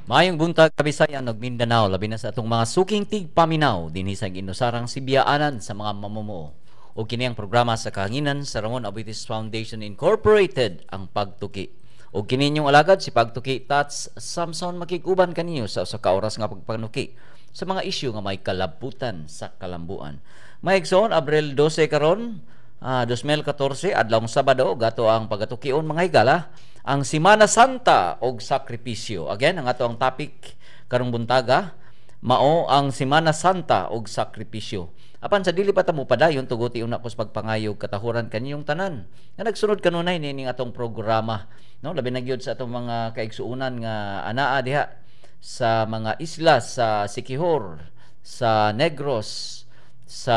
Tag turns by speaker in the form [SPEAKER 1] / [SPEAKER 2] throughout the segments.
[SPEAKER 1] Maayong buntag, Kabisayan ug Mindanao, labi na sa atong mga suking tigpaminaw dinhi sa inusarang sibyaanan sa mga mamumuo. Ug kini ang programa sa kahanginan sa Ramon Aboitiz Foundation Incorporated, ang Pagtuki. Ug kini inyong alagad, si Pagtuki Tats Samson, makig-uban kaninyo sa usa ka oras nga pagpanuki sa mga isyu nga may kalabutan sa kalambuan. Mga igsoon, Abril 12 karon, 2014, adlawng Sabado, gato ang pagatukion, mga higala, ang Simana Santa og sakripisyo. Again, ang ato ang topic karong buntaga mao ang Simana Santa og sakripisyo. Apan sa dili pa ta mo padayon, tuguti una ko sa pagpangayog katahuran kaniyong tanan nga nagsunod kanunay nining atong programa, no? Labi na gyud sa atong mga kaigsuonan nga anaa diha sa mga isla sa Siquijor, sa Negros, sa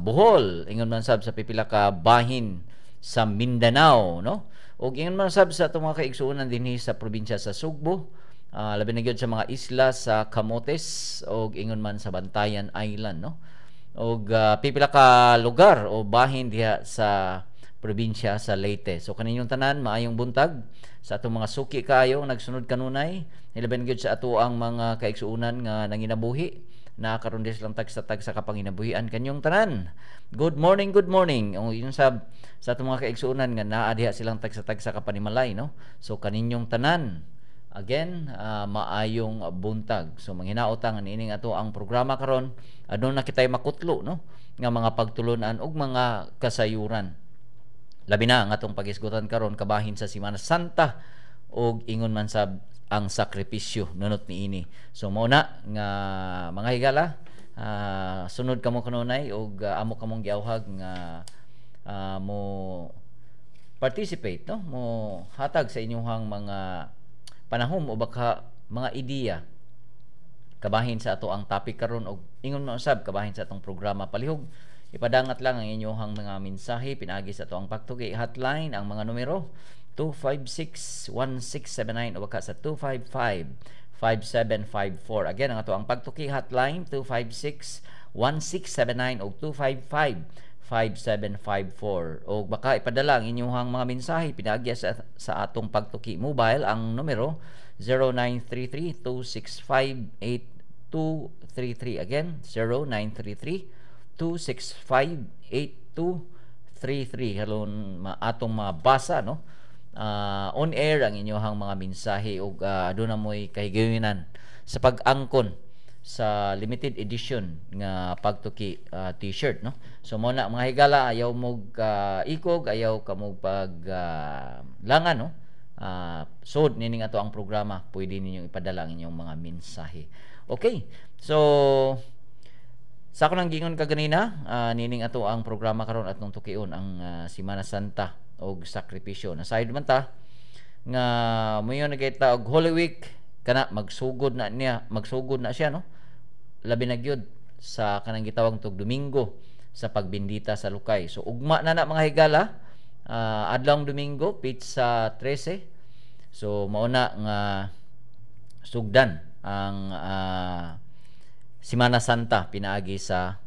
[SPEAKER 1] Bohol, ingon man sab sa pipila ka bahin sa Mindanao, no? Ug ingon man sab sa atong mga kaigsuonan dinhi sa probinsya sa Sugbo, labi na gyud sa mga isla sa Camotes ug ingon man sa Bantayan Island, no? Ug pipila ka lugar o bahin diha sa probinsya sa Leyte. So kaninyong tanan, maayong buntag sa atong mga suki kaayo nagsunod kanunay, hilabi gyud sa ato ang mga kaigsuonan nga nanginabuhi na karon di silang tagsa-tagsa ka panginabuhian kanyong tanan. Good morning, good morning. Ang yun sa atong mga kaigsuonan nga naa diha silang tagsa-tagsa ka panimalay, no? So kaninyong tanan, again, maayong buntag. So manghinaot nga niining ato ang programa karon aduna kitay makutlo, no, nga mga pagtulunan ug mga kasayuran. Labi na ang atong pagisgutan karon kabahin sa Simana Santa ug ingon man sa ang sakripisyo nunot niini. So mao na nga, mga higala, sunod kamo kanunay ug amo kamong giawhag nga mo participate, no, mo hatag sa inyong mga panahom o baka mga ideya kabahin sa ato ang topic karon og ingon man usab kabahin sa atong programa. Palihog ipadangat lang ang inyong mga mensahe pinaagi sa ato ang Pagtuki hotline, ang mga numero 256-1679 o baka sa 255-5754. Again, ang ato ang Pagtuki hotline, 256-1679 o 255-5754. O baka ipadala ang inyong mga mensahe pinaagi sa atong Pagtuki mobile, ang numero 0933-265-8233. Again, 0933-265-8233. Halon atong mabasa, no, on air ang inyong mga mensahe ug aduna mo'y kahigayonan sa pag-angkon sa limited edition nga Pagtuki t-shirt, no? So mo na, mga higala, ayaw mo ikog, ayaw kamo pag langan, no? Sod nining ato ang programa, pwede ninyong ipadala ang inyong mga mensahe. Okay, so sa ako nang gingon kaganina, nining ato ang programa karon atong tukion ang Simana Santa og sakripisyo. Nasayod man ta nga moingon na kita og Holy Week kana magsugod na niya, magsugod na siya, no? Labi na gyud sa kanang gitawag tog Domingo sa pagbindita sa lukay. So ugma na na, mga higala, adlawng Domingo, petsa 13. So mao na nga sugdan ang Simana Santa pinaagi sa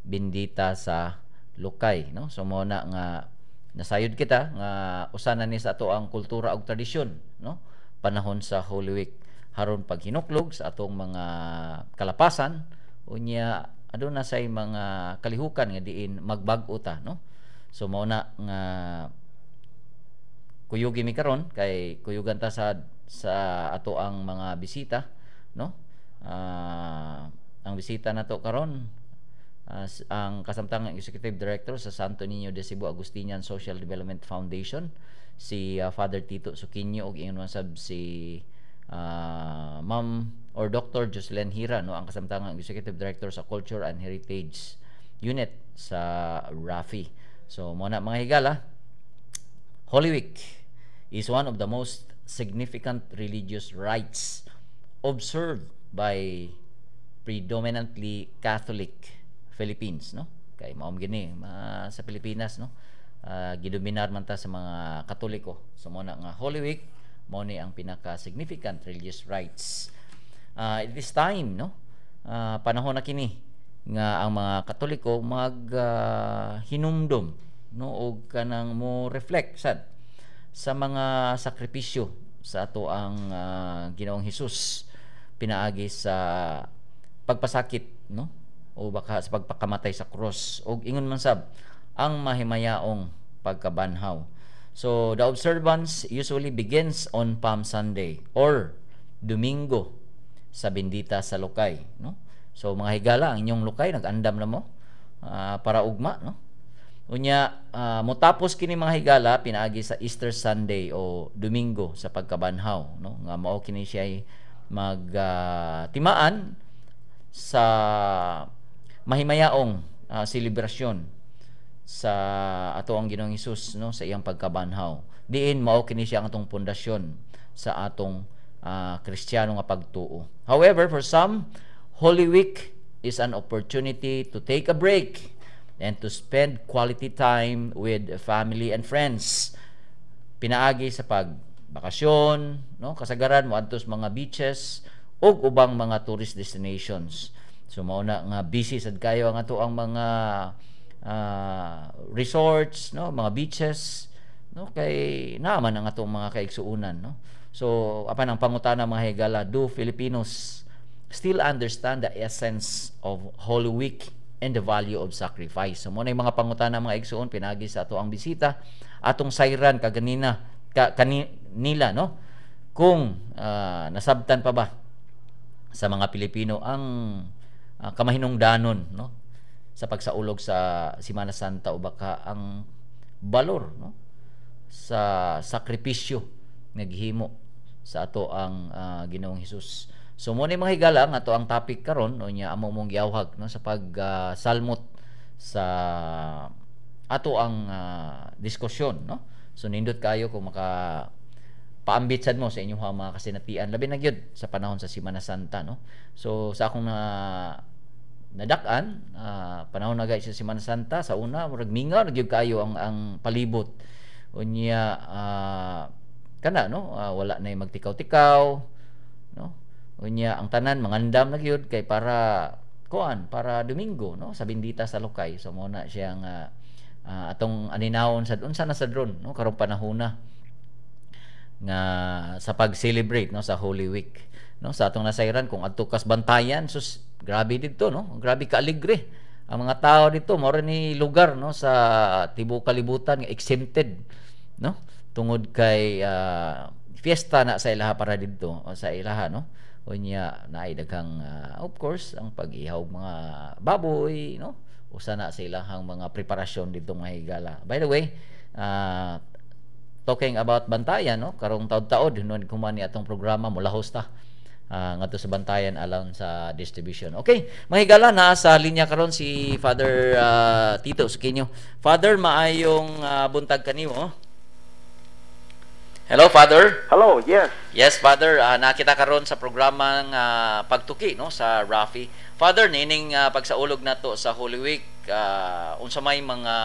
[SPEAKER 1] bindita sa lukay, no? So mao na nga nasayod kita nga usa na ni sa ato ang kultura ug tradisyon, no, panahon sa Holy Week haron paghinuklog sa atong mga kalapasan, unya aduna say mga kalihukan nga diin magbag-o ta, no? So mao na nga kuyugi mi karon kay kuyugan ta sa ato ang mga bisita, no? Ang bisita nato karon, ang kasamtangang Executive Director sa Santo Niño de Cebu Agustinian Social Development Foundation, si Father Tito Suquinio, ug ingon man sab si Ma'am or Dr. Jocelyn Hira, no, ang kasamtangang Executive Director sa Culture and Heritage Unit sa RAFI. So mo na, mga higala, Holy Week is one of the most significant religious rites observed by predominantly Catholic Philippines, no? Kay mao gini sa Pilipinas, no? Gidominar man ta sa mga Katoliko. So mo na nga Holy Week mao ni ang pinaka significant religious rites. It is time, no? Panahon na kini nga ang mga Katoliko mag hinumdom, no, og kanang mo reflect sad sa mga sakripisyo sa ato ang Ginoong Hesus pinaagi sa pagpasakit, no, o baka sa pagpakamatay sa cross, ug ingon man sab ang mahimayaong pagkabanhaw. So the observance usually begins on Palm Sunday or Domingo sa Bendita sa Lukay, no? So mga higala, ang inyong lukay nag-andam na mo para ugma, no? Unya motapos kini, mga higala, pinaagi sa Easter Sunday o Domingo sa pagkabanhaw, no, nga mao kini siya mag timaan sa mahimayaong selebrasyon sa ato ang Ginoong Hesus, no, sa iyang pagkabanhaw. Diin mao kini siya ang atong pundasyon sa atong Kristiyano nga pagtuo. However, for some, Holy Week is an opportunity to take a break and to spend quality time with family and friends. Pinaagi sa pagbakasyon, no, kasagaran moadto sa mga beaches ug ubang mga tourist destinations. So mao na nga busy sad kayo ang ato ang mga resorts, no, mga beaches, no, kay naaman ang atong mga kaigsuonan, no. So apan ang pangutana, mga higala, do Filipinos still understand the essence of Holy Week and the value of sacrifice? So mao na mga pangutana, mga igsuon, pinagi sa ato ang bisita, atong sayran kaganina ka, nila, no, kung nasabtan pa ba sa mga Pilipino ang kamahinungdanon, no, sa pagsaulog sa Semana Santa o baka ang balor, no, sa sakripisyo nga gihimo sa ato ang Ginoong Hesus. So mao ni, mga higala, nga ato ang topic karon, no, nya amo mong giawhag, no, sa pag salmot sa ato ang diskusyon, no. So nindot kayo kung maka paambit sad mo sa inyong mga kasinatian, labi na gyud sa panahon sa Semana Santa, no. So sa akong na nadak-an, panahon na gay sa Semana Santa, sa una murag mingaw na gyud kayo ang palibot. Unya kana, no, wala na magtikaw-tikaw, no. Unya ang tanan mangandam na gyud kay para kuan, para Domingo, no, sa Bendita sa Lukay. So mao na siya nga atong aninawon sad unsa na sad ron, no, karong panahona nga sa pag-celebrate, no, sa Holy Week, no. Sa atong nasayran, kung adto kas Bantayan, sus, grabe didto, no, grabe ka alegre ang mga tao dito. Mao ni lugar, no, sa tibuok kalibutan nga exempted, no, tungod kay fiesta na sa ilaha para didto o sa ilaha, no. Unya naay daghang of course ang pag-ihaw mga baboy, no, usa na sa ilahang mga preparasyon dito, mga higala. By the way, talking about Bantayan, no, karong taod-taod hinuon kuman ni atong programa mulahos ta ngadto sa Bantayan along sa distribution. Okay, mga higala, naa sa linya karon si Father Tito Suquino. Father, maayong buntag kanimo. Hello, Father.
[SPEAKER 2] Hello, yes.
[SPEAKER 1] Yes, Father, nakita karon sa programang Pagtuki, no, sa Rafi. Father, nining pagsaulog nato sa Holy Week, unsa may mga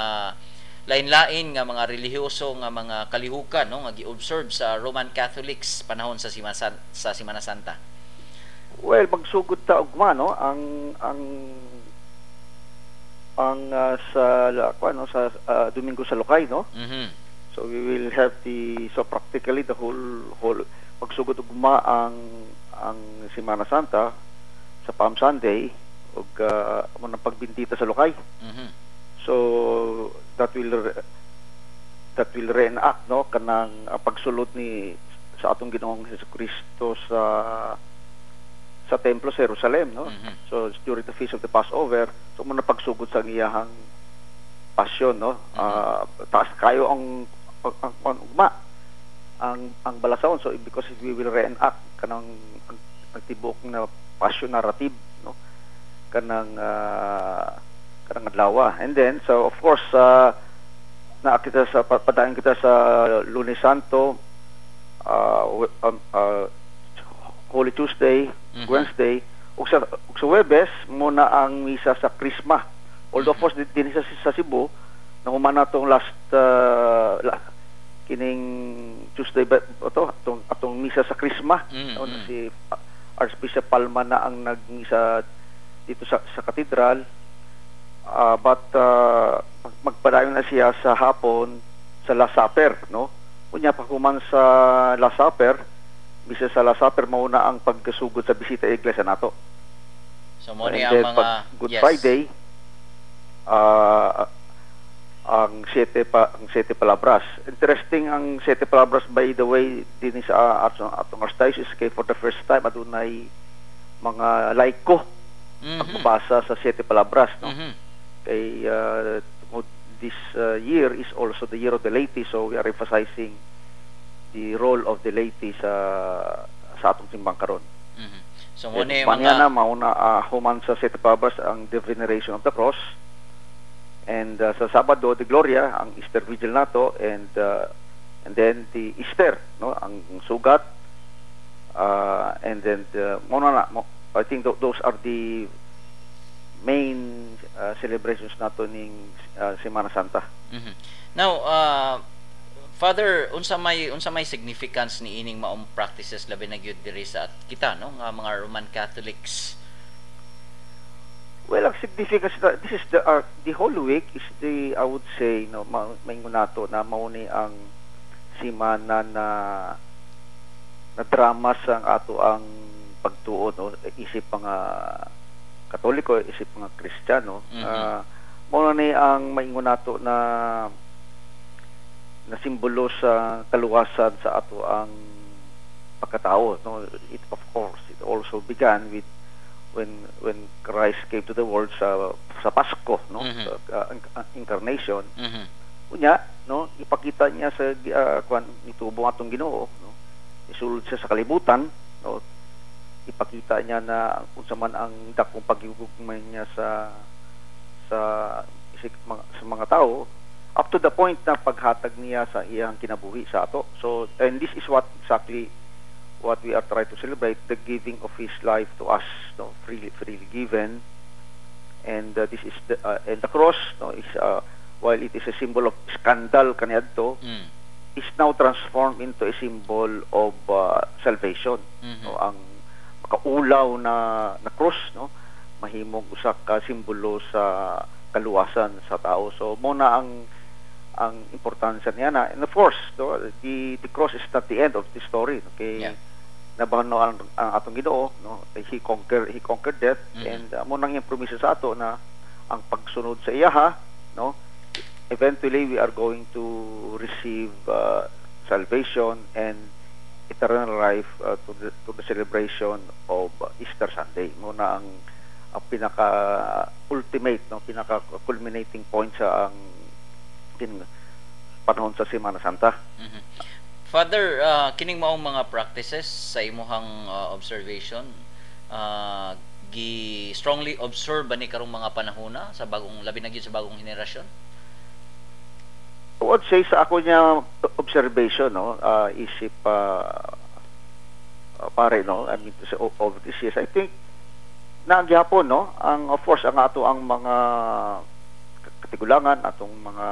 [SPEAKER 1] lain-lain nga mga relihiyoso nga mga kalihukan, no, nga gi-observe sa Roman Catholics panahon sa Semana Santa?
[SPEAKER 2] Well, magsugod ta ugma, no, ang sa ano, sa Domingo sa Lukay, no. So we will have the so practically the whole magsugod ugma ang Semana Santa sa Palm Sunday ug mo nang pagbindita sa Lukay. So that will reenact, no, kanang pagsulod ni sa atong Ginoong Hesukristo sa templo sa Jerusalem, no. So during the feast of the Passover, so mao na pagsugod sa iyahang pasyon, no. Taas kayo ang ugma ang balasaon, so because we will reenact kanang ang tibuok na passion narrative, no, kanang adlaw. And then so of course naa kita sa padayon kita sa Lunes Santo, Holy Tuesday, Wednesday ug sa Huwebes mao na ang misa sa Krisma. Although of course din sa Cebu nahuman na tong last kining Tuesday ba to atong misa sa Krisma. No, si Archbishop Palma na ang nagmisa dito sa katedral. But magpadayon na siya sa hapon sa Last Supper, no? Unya, paghuman sa Last Supper, bisa sa Last Supper, mauna ang pagsugod sa bisita sa iglesia nato.
[SPEAKER 1] So mo ni
[SPEAKER 2] And
[SPEAKER 1] ang
[SPEAKER 2] then
[SPEAKER 1] mga
[SPEAKER 2] pag Good Friday, ang Siete Palabras. Interesting ang Siete Palabras, by the way, din sa atong archdiocese kay for the first time adunay mga laiko pagbabasa sa Siete Palabras, no? Kay tungod this year is also the year of the laity, so we are emphasizing the role of the laity sa atong simbang karon.
[SPEAKER 1] So mo ni
[SPEAKER 2] Panya
[SPEAKER 1] mga
[SPEAKER 2] na mauna, human sa Siete Palabras ang the veneration of the cross and sa Sabado de Gloria ang Easter Vigil nato and then the Easter, no, ang sugat, and then the mo na mo, I think those are the main celebrations nato ning Semana Santa.
[SPEAKER 1] Now, Father, unsa may significance ni ining maong practices, labi na gyud diri sa at kita, no, nga mga Roman Catholics?
[SPEAKER 2] Well, ang significance, this is the Holy Week is the, I would say, no, maingon nato na mao ni ang simana na na drama sa ato ang pagtuo, no, isip mga Katoliko, isip mga Kristiyano. Mao na ni ang maingon nato na na simbolo sa kaluwasan sa ato ang pagkatao, no. It of course, it also began with when Christ came to the world sa Pasko, no, sa incarnation. Unya, no, ipakita niya sa kwan, nitubo atong Ginoo, no, isulod siya sa kalibutan, no, ipakita niya na unsa man ang dakong paghigugma niya sa isik, mga, sa mga tao up to the point na paghatag niya sa iyang kinabuhi sa ato. So, and this is what exactly what we are trying to celebrate, the giving of his life to us, no, freely given. And this is the and the cross, no, is while it is a symbol of scandal kaniadto, is now transformed into a symbol of salvation. No, ang makaulaw na na cross, no, mahimong usa ka simbolo sa kaluwasan sa tao. So mo na ang importansya niya na, and of course, no, the cross is not the end of the story, okay? Nabanhaw ang atong Ginoo, no, he conquered death and mo nang iyang promisa sa ato na ang pagsunod sa iyaha, no, eventually we are going to receive salvation and eternal life to the celebration of Easter Sunday. Mo na ang pinaka ultimate, no, pinaka culminating point sa ang panahon sa Semana Santa.
[SPEAKER 1] Father, kining maong mga practices sa imuhang observation, gi strongly observe ba ni karong mga panahona sa bagong, labi na gyud sa bagong henerasyon?
[SPEAKER 2] I would say sa ako niya observation, no, isip pare, no, I mean to say, over these years, I think na gyapon, no, ang of course ang ato ang mga katigulangan, atong mga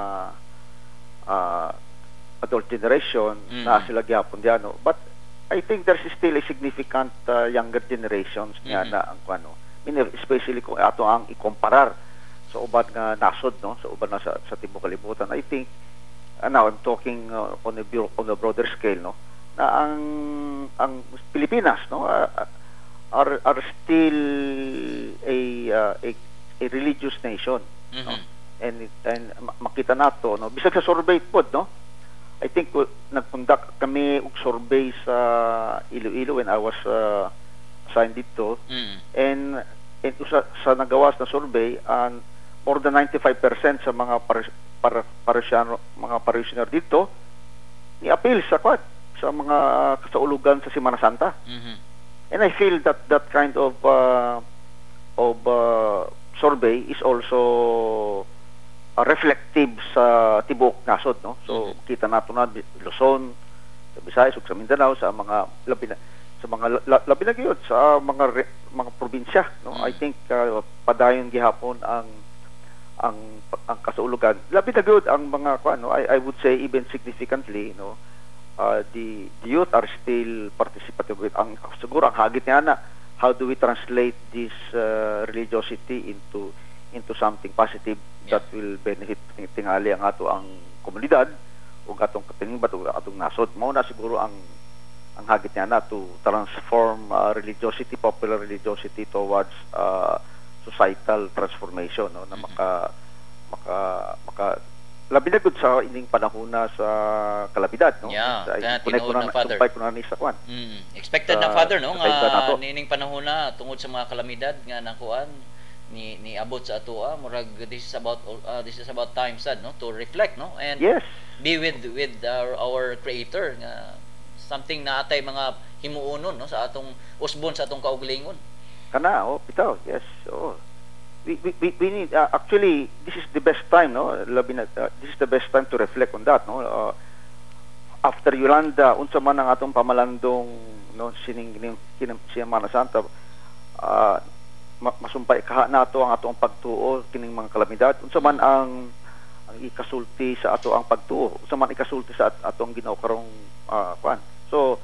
[SPEAKER 2] adult generation na sila gyapon diyan, no, but I think there's still a significant younger generations niya na ang kuano, I mean, especially kung ato ang ikomparar sa uban nga nasod, no, sa uban na sa tibuok kalibutan. I think now I'm talking on a broader scale, no, na ang Pilipinas, no, are still a religious nation, no? And makita nato, no, bisag sa survey pod, no, I think nag-conduct kami og survey sa Iloilo when I was assigned dito and usa sa nagawas na survey, and more than 95% sa mga parosyano, mga parishioner dito ni appeal sa kwat, sa mga kasaulugan sa Semana Santa. And I feel that that kind of survey is also reflective sa tibuok nasod, no. So kita nato na Luzon, sa Visayas ug sa Mindanao, sa mga labi na sa mga labi na gyud sa mga probinsya, no. I think padayon gihapon ang kasaulugan, labi na gyud ang mga kuan, no. I would say even significantly, no, the youth are still participative with ang siguro ang hagit niya na how do we translate this religiosity into something positive that will benefit tingali ang ato ang komunidad ug atong katilingban ug atong nasod. Mao na siguro ang hagit niya na to transform religiosity, popular religiosity towards societal transformation, no, na maka maka maka labi na gud sa ining panahon na sa kalamidad, no?
[SPEAKER 1] Yeah,
[SPEAKER 2] Sa,
[SPEAKER 1] kaya
[SPEAKER 2] connect ko
[SPEAKER 1] tinuod na, Father.
[SPEAKER 2] Sumpay ko na ni sa kwan.
[SPEAKER 1] Expected na, Father, no,
[SPEAKER 2] sa kaiba
[SPEAKER 1] nga
[SPEAKER 2] nato.
[SPEAKER 1] Niining panahon na tungod sa mga kalamidad nga nakuan ni abot sa atoa, murag this is about time sad, no, to reflect, no, and be with our creator nga something na atay mga himuonon, no, sa atong usbon sa atong kaugalingon.
[SPEAKER 2] Kana, oh, bitaw, yes. Oh. We need, actually, this is the best time, no? Labi na, this is the best time to reflect on that, no? After Yolanda, unsa man ang atong pamalandong, no, sining ning Semana Santa, masumpay kaha nato ang atong pagtuo kining mga kalamidad? Unsa man ang ikasulti sa ato ang pagtuo? Unsa man ikasulti sa atong Ginoo karong kuan? So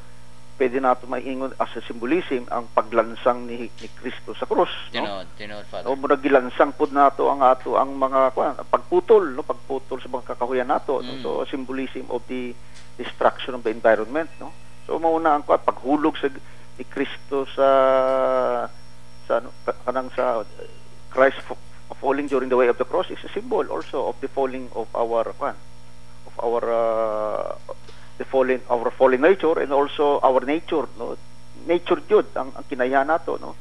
[SPEAKER 2] pwede nato maingon as a symbolism ang paglansang ni Kristo sa krus, no?
[SPEAKER 1] Tinuod, tinuod, Father.
[SPEAKER 2] O murag gilansang pud nato ang ato ang mga kuan, pagputol, no, pagputol sa mga kakahuyan nato, no? So symbolism of the destruction of the environment, no? So mao na ang kuan, paghulog sa ni Kristo sa ano, kanang sa Christ falling during the way of the cross is a symbol also of the falling of our kuan, of our the fallen our fallen nature and also our nature, no? Nature jud ang kinaihan nato, no?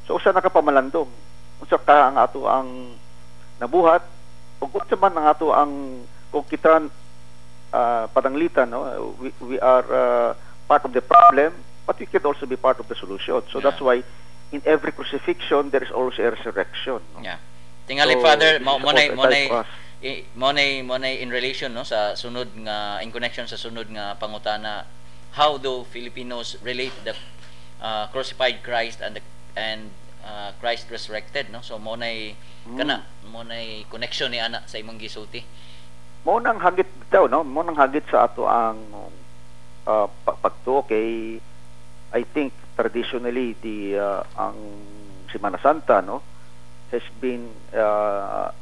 [SPEAKER 2] So usa na ka pamalandong, unsa ka ang ato ang nabuhat ug unsa man ang ato ang kung kita padanglitan, no, we are part of the problem, but we can also be part of the solution. So that's why in every crucifixion there is also a resurrection, no?
[SPEAKER 1] Yeah. Tingali
[SPEAKER 2] So,
[SPEAKER 1] Father,
[SPEAKER 2] this
[SPEAKER 1] mo
[SPEAKER 2] is
[SPEAKER 1] mo nay
[SPEAKER 2] about
[SPEAKER 1] mo
[SPEAKER 2] a
[SPEAKER 1] nay
[SPEAKER 2] time for us.
[SPEAKER 1] Mo nay in relation, no, sa sunod nga in connection sa sunod nga pangutana: how do Filipinos relate the crucified Christ and Christ resurrected, no? So mo nay kana mo nay connection ni ana sa imong gisulti.
[SPEAKER 2] Mo nang hagit bitaw, no, mo nang hagit sa ato ang pagtuo kay I think traditionally the ang Semana Santa, no, has been a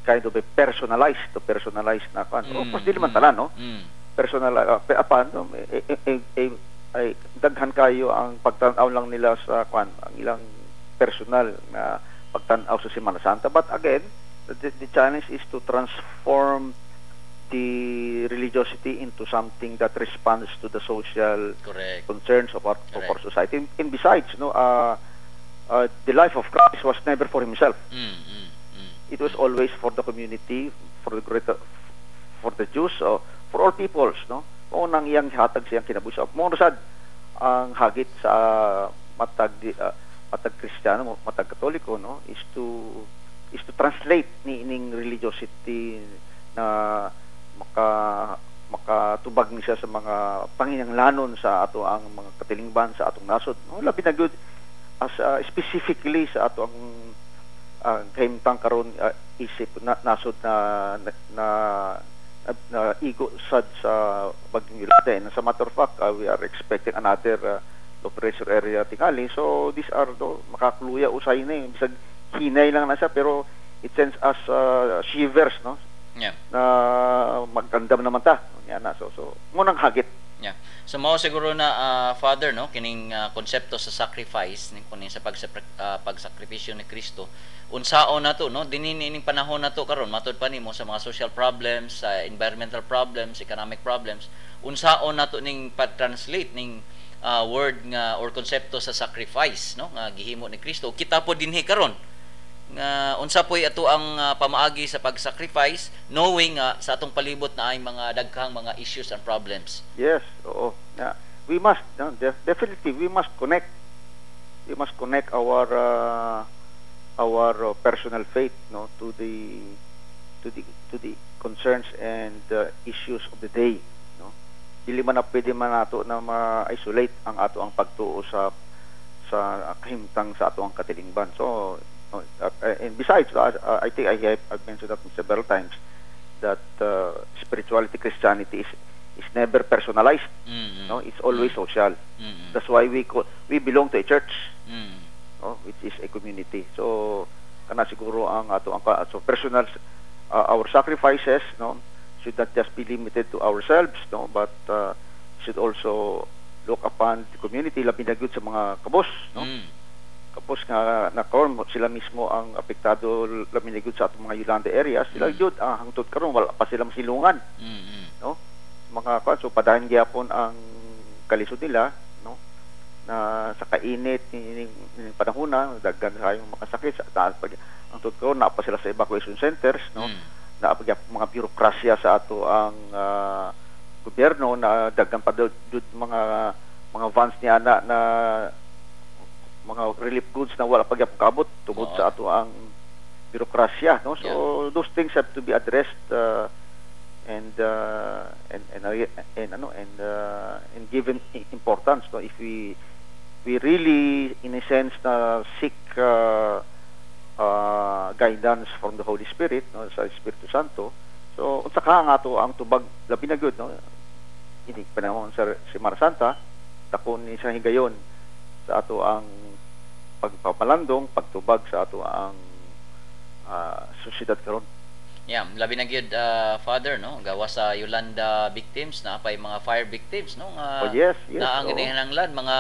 [SPEAKER 2] kind of a personalized to personalized na kan. Of course, dili man tanan, no? Personal apan, no, eh, eh, eh, eh, ay daghan kayo ang pagtan-aw lang nila sa kwan, ang ilang personal na pagtan-aw sa Semana Santa. But again, the challenge is to transform the religiosity into something that responds to the social
[SPEAKER 1] Correct.
[SPEAKER 2] Concerns of our
[SPEAKER 1] Correct.
[SPEAKER 2] Society. And besides, no, the life of Christ was never for himself. It was always for the community, for the greater, for the Jews, for all peoples, no? Mao nang iyang hatag siyang kinabuhi. Mao na sad ang hagit sa matag Kristiyano, matag Katoliko, no, is to translate ni ining religiosity na makatubag ni siya sa mga panginahanglanon sa ato ang mga katilingban sa atong nasod, no? Labi na gyud as specifically sa ato ang kahimtang karon isip na, nasod na igo sad sa Bagyong Yolanda. And as a matter of fact, we are expecting another low pressure area tingali. So these are do makakluya usay na eh. Bisag hinay lang na siya, pero it sends us shivers, no, na magandam naman ta yan na. So mo nang hagit.
[SPEAKER 1] Yeah. So mao siguro na Father, no, kining konsepto sa sacrifice ni kuning sa pagsakripisyo ni Kristo. Unsaon nato, no, dinhi ining panahon nato karon, matud pa nimo sa mga social problems, sa environmental problems, economic problems, unsaon nato ning pa-translate ning word nga or konsepto sa sacrifice, no, nga gihimo ni Kristo? Kita po dinhi karon nga unsa po'y ato ang pamaagi sa pag-sacrifice, knowing nga sa atong palibot na ay mga daghang mga issues and problems?
[SPEAKER 2] Yes, oo. Yeah. We must, no, definitely we must connect. We must connect our personal faith, no, to the concerns and issues of the day, no? Dili man na pwede man nato na ma-isolate ang ato ang pagtuo sa kahimtang sa ato ang katilingban. So, no, and besides, I think I've mentioned that several times that spirituality, Christianity is never personalized. No, it's always social. That's why we belong to a church, no, which is a community. So kana siguro ang ato ang so personal our sacrifices, no, should not just be limited to ourselves, no, but should also look upon the community, labi na gyud sa mga kabos, no? Kabos nga na karon sila mismo ang apektado, labi na gyud sa atong mga Yolanda areas. Sila gyud ang hangtod karon wala pa sila masilungan, no, mga kwan. So padayon gyapon ang kalisod nila, no, na sa kainit ni panahon na daghan kayong makasakit sa taas pag ang karon naa pa sila sa evacuation centers, no? Naa pa gyapon mga birokrasya sa ato ang gobyerno na daghan pa jud mga vans niya na mga relief goods na wala pa gyapon kaabot tungod sa ato ang birokrasya, no? So those things have to be addressed and ano and given importance, no, if we really, in a sense, na seek guidance from the Holy Spirit, no, sa Espiritu Santo. So unsa ka nga ato ang tubag, labi na gyud, no, ini panahon sa Semana Santa, dako ni sa higayon sa ato ang pagpapalandong, pagtubag sa ato ang sosyedad karon.
[SPEAKER 1] Yeah, labi na gyud, Father, no, gawas sa Yolanda victims, naa pay mga fire victims, no, nga
[SPEAKER 2] Oh, yes.
[SPEAKER 1] naa ang ginahanglan mga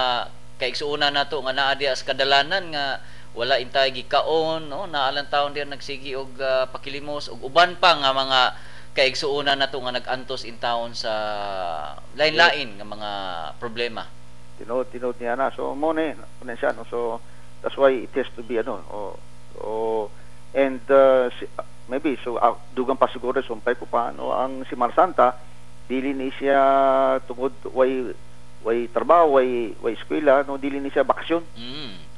[SPEAKER 1] kaigsuonan nato nga naa diha sa kadalanan nga wala intay gikaon, no, naa lang taon diha nagsigi og pakilimos ug uban pa nga mga kaigsuonan nato nga nag-antos in taon sa lain-lain nga mga problema.
[SPEAKER 2] Tinuod, tinuod niya na. So mo na siya, no? So that's why it has to be ano, oh, and maybe so dugang pa siguro, sumpay ko pa, no, ang Semana Santa dili ni siya tungod way trabaho, way eskwela, no, dili ni siya bakasyon.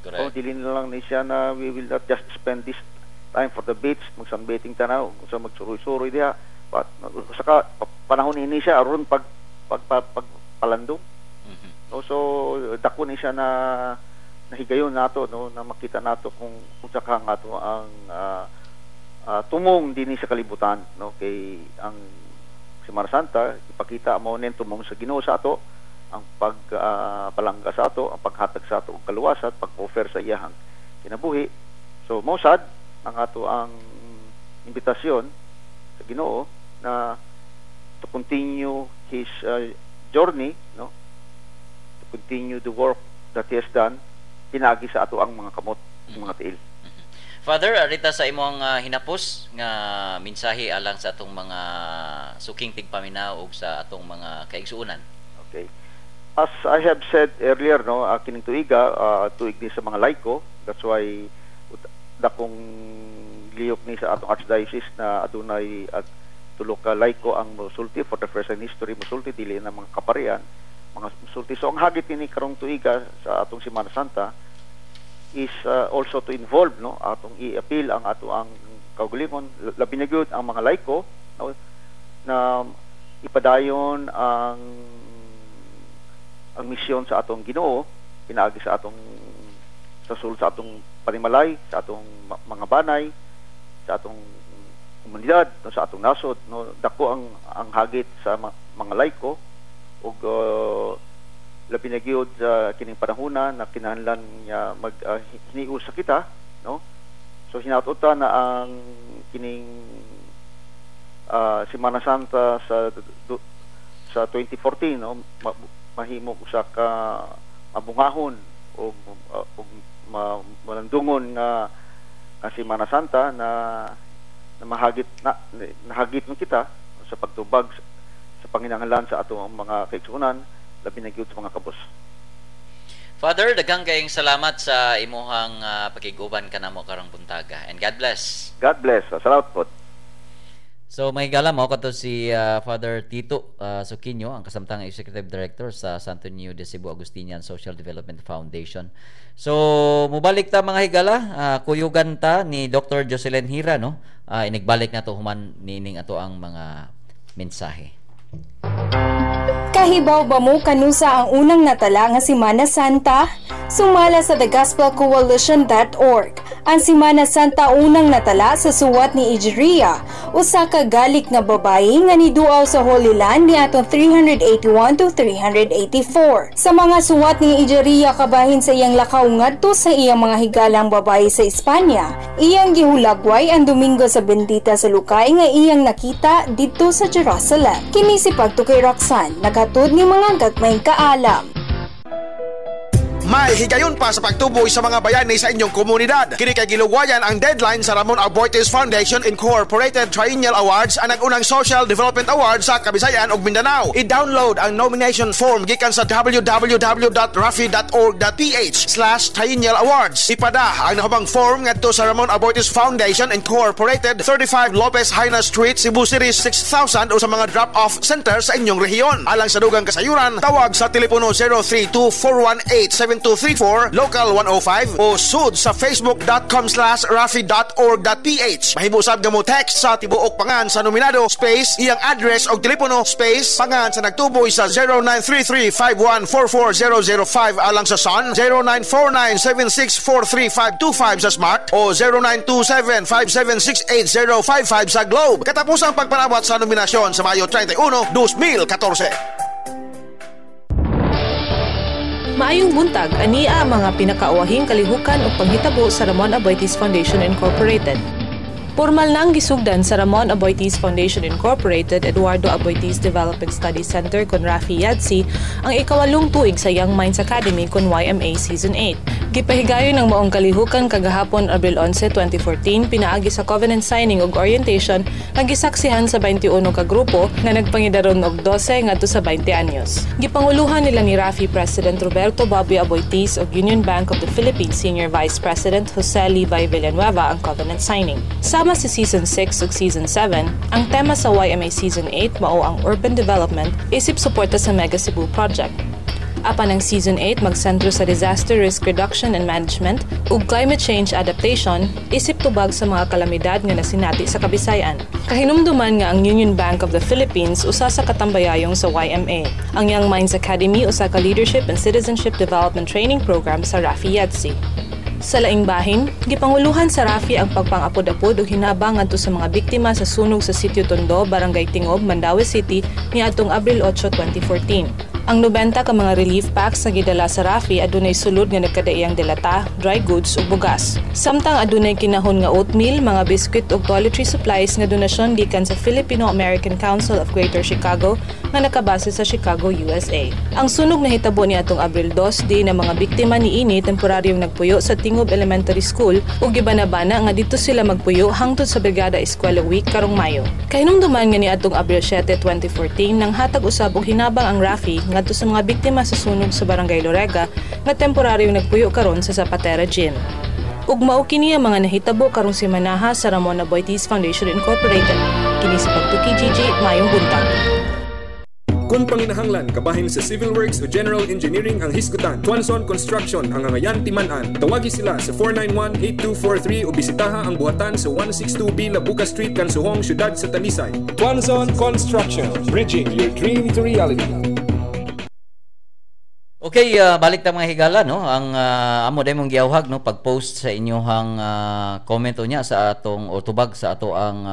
[SPEAKER 1] Correct.
[SPEAKER 2] Oh, dili na lang ni siya na we will not just spend this time for the beach, mag-sunbathing tanaw, kung sa magsuroy-suroy diha. But saka panahon ini siya aron pag pagpalandong. No, so dako ni siya na nahigayon nato, no, na makita nato kung unsa ka nga ato ang tumong dinhi sa kalibutan, no, kay ang Semana Santa ipakita mo nin tumong sa Ginoo sa ato ang pag palangga sa ato, ang paghatag sa ato og kaluwasan, pag-offer sa iyahang kinabuhi. So mao sad ang ato ang imbitasyon sa Ginoo na to continue his journey, no, to continue the work that he has done pinaagi sa ato ang mga kamot, mga tiil.
[SPEAKER 1] Father, arita sa imong hinapos nga mensahe alang sa atong mga suking tigpaminaw ug sa atong mga kaigsuonan.
[SPEAKER 2] Okay. As I have said earlier, no, kining tuiga, tuig ni sa mga laiko. That's why dakong lihok ni sa atong archdiocese na adunay at tulo ka laiko ang musulti for the first time in history, musulti dili na mga kaparian, mga musulti. So ang hagit ini karong tuiga sa atong Semana Santa is also to involve, no, atong i-appeal ang ato ang kaugalingon, labi na gyud ang mga laiko, no, na ipadayon ang misyon sa atong Ginoo pinaagi sa atong sa sulod sa atong panimalay, sa atong mga banay, sa atong komunidad, no, sa atong nasod, no. Dako ang hagit sa mga laiko ug labi na gyud sa kining panahona na kinahanglan niya mag hiniusa kita, no. So hinaot ta na ang kining Semana Santa sa 2014, no, mahimo usa ka mabungahon ug malandungon nga Semana Santa na mahagit na nahagit mo kita sa pagtubag sa panginahanglan sa atong mga kaigsuonan, labi na gyud sa mga kabos.
[SPEAKER 1] Father, daghang kayong salamat sa imuhang pakig-uban kanamo karong buntaga. And God bless.
[SPEAKER 2] God bless. Salamat po.
[SPEAKER 1] So may gala mo kato si Father Tito Suquino, ang kasamtang Executive Director sa Santo Niño de Cebu Agustinian Social Development Foundation. So mubalik ta, mga higala, kuyugan ta ni Dr. Jocelyn Hira, no. Inigbalik na to human niining ato ang mga mensahe.
[SPEAKER 3] Kahibaw ba mo kanusa ang unang natala nga Simana Santa? Sumala sa thegospelcoalition.org. Ang Simana Santa unang natala sa suwat ni Egeria, usa ka Gallic nga babayi nga niduaw sa Holy Land niadtong 381 to 384. Sa mga suwat ni Egeria kabahin sa iyang lakaw ngadto sa iyang mga higalang babayi sa Espanya, iyang gihulagway ang Domingo sa Bendita sa lukay nga iyang nakita didto sa Jerusalem. Kini si Pagtukay Roxanne, naghatod ni mga gagmayng kaalam.
[SPEAKER 4] May higayon pa sa pagtuboy sa mga bayani sa inyong komunidad. Kini kay gilugwayan ang deadline sa Ramon Aboitiz Foundation Incorporated Triennial Awards, ang nag-unang Social Development Award sa Kabisayan ug Mindanao. I-download ang nomination form gikan sa www.rafi.org.ph/triennialawards. Ipada ang nahubang form ngadto sa Ramon Aboitiz Foundation Incorporated, 35 Lopez Jaena Street, Cebu City 6000 o sa mga drop-off center sa inyong rehiyon. Alang sa dugang kasayuran, tawag sa telepono 032 418 7234 local 105 o sud sa facebook.com/rafi.org.ph. Mahimo sab nga mo text sa tibuok pangan sa nominado space iyang address og telepono space pangan sa nagtuboy sa 0933-5144005 alang sa Sun, 0949-7643525 sa Smart o 0927-5768055 sa Globe. Katapusang pagpanawat sa nominasyon sa Mayo 31, 2014.
[SPEAKER 5] Maayong buntag, ania ang mga pinakauwahing kalihukan ug panghitabo sa Ramon Aboitiz Foundation Incorporated. Pormal nang gisugdan sa Ramon Aboitiz Foundation Incorporated Eduardo Aboitiz Development Study Center kon Rafi Yadsi ang 8 tuig sa Young Minds Academy kon YMA Season 8. Gipahigayon ang maong kalihukan kagahapon, Abril 11, 2014, pinaagi sa covenant signing ug orientation nga gisaksihan sa 21 ka grupo nga nagpangidaron og 12 ngadto sa 20 anyos. Gipanguluhan nila ni Rafi President Roberto Bobby Aboitiz ug Union Bank of the Philippines Senior Vice President Jose Levi Villanueva ang covenant signing. Sama sa Season 6 ug Season 7, ang tema sa YMA Season 8 mao ang urban development isip suporta sa Mega Cebu Project. Apan ang Season 8 magsentro sa disaster risk reduction and management ug climate change adaptation isip tubag sa mga kalamidad nga nasinati sa Kabisayan. Kahinumduman nga ang Union Bank of the Philippines usa sa katambayayong sa YMA. Ang Young Minds Academy usa ka leadership and citizenship development training program sa Rafi Yadsi. Sa laing bahin, gipanguluhan sa Rafi ang pagpang-apod-apod ug hinabang ngadto sa mga biktima sa sunog sa Sitio Tondo, Barangay Tingob, Mandaue City niadtong Abril 8, 2014. Ang 90 ka mga relief packs nga gidala sa Rafi adunay sulod nga nagkadaiyang delata, dry goods ug bugas. Samtang adunay kinahon nga oatmeal, mga biskwit ug toiletry supplies nga donasyon gikan sa Filipino-American Council of Greater Chicago nga nakabase sa Chicago, USA. Ang sunog nahitabo niadtong Abril 2 di na mga biktima niini temporaryong nagpuyo sa Tingob Elementary School ug gibanabana nga didto sila magpuyo hangtod sa Brigada Eskwela Week karong Mayo. Kahinumduman nga niadtong Abril 7, 2014 nang hatag usab og hinabang ang Rafi ngadto sa mga biktima sa sunog sa Barangay Lorega nga temporaryong nagpuyo karon sa Zapatera Gym. Ug mao kini ang mga nahitabo karong semanaha sa Ramon Aboitiz Foundation Incorporated. Kini si Pagtuki Gigi, maayong buntag.
[SPEAKER 6] Kung panginahanglan kabahin sa civil works o general engineering ang hisgutan, Tuanzon Construction ang angayan timan-an. Tawagi sila sa 491-8243 o bisitaha ang buhatan sa 162B Labuca Street, Kansuhong, Siyudad sa Talisay. Tuanzon Construction, bridging your dream to reality.
[SPEAKER 1] Okay, balik ta, mga higala, no. Ang amo day mong giawhag, no, pag-post sa inyong comment niya sa atong o tubag sa ato ang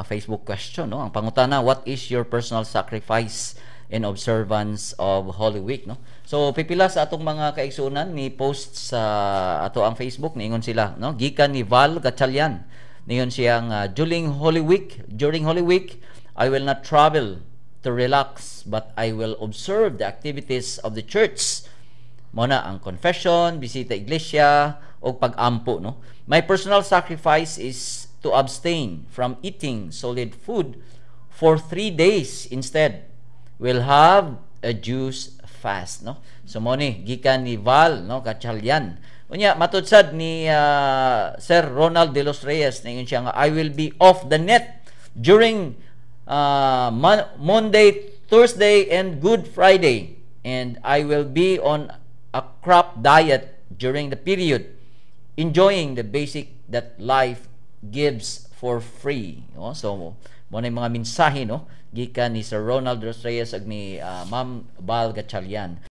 [SPEAKER 1] Facebook question, no. Ang pangutana, "What is your personal sacrifice in observance of Holy Week?" no. So pipila sa atong mga kaigsuonan ni post sa ato ang Facebook, niingon sila, no, gikan ni Val Gatchalian. Ningon siyang during Holy Week, I will not travel to relax, but I will observe the activities of the church. Mao na ang confession, bisita iglesia o pag-ampo, no. My personal sacrifice is to abstain from eating solid food for 3 days. Instead, will have a juice fast, no. So mo ni gikan ni Val, no, Gatchalian. Unya matud sad ni Sir Ronald De Los Reyes, ningon siya nga I will be off the net during Monday, Thursday, and Good Friday. And I will be on a crap diet during the period, enjoying the basic that life gives. for free, no? So mo na yung mga mensahe, no, gikan ni Sir Ronald Reyes ug ni Ma'am Val Gatchalian.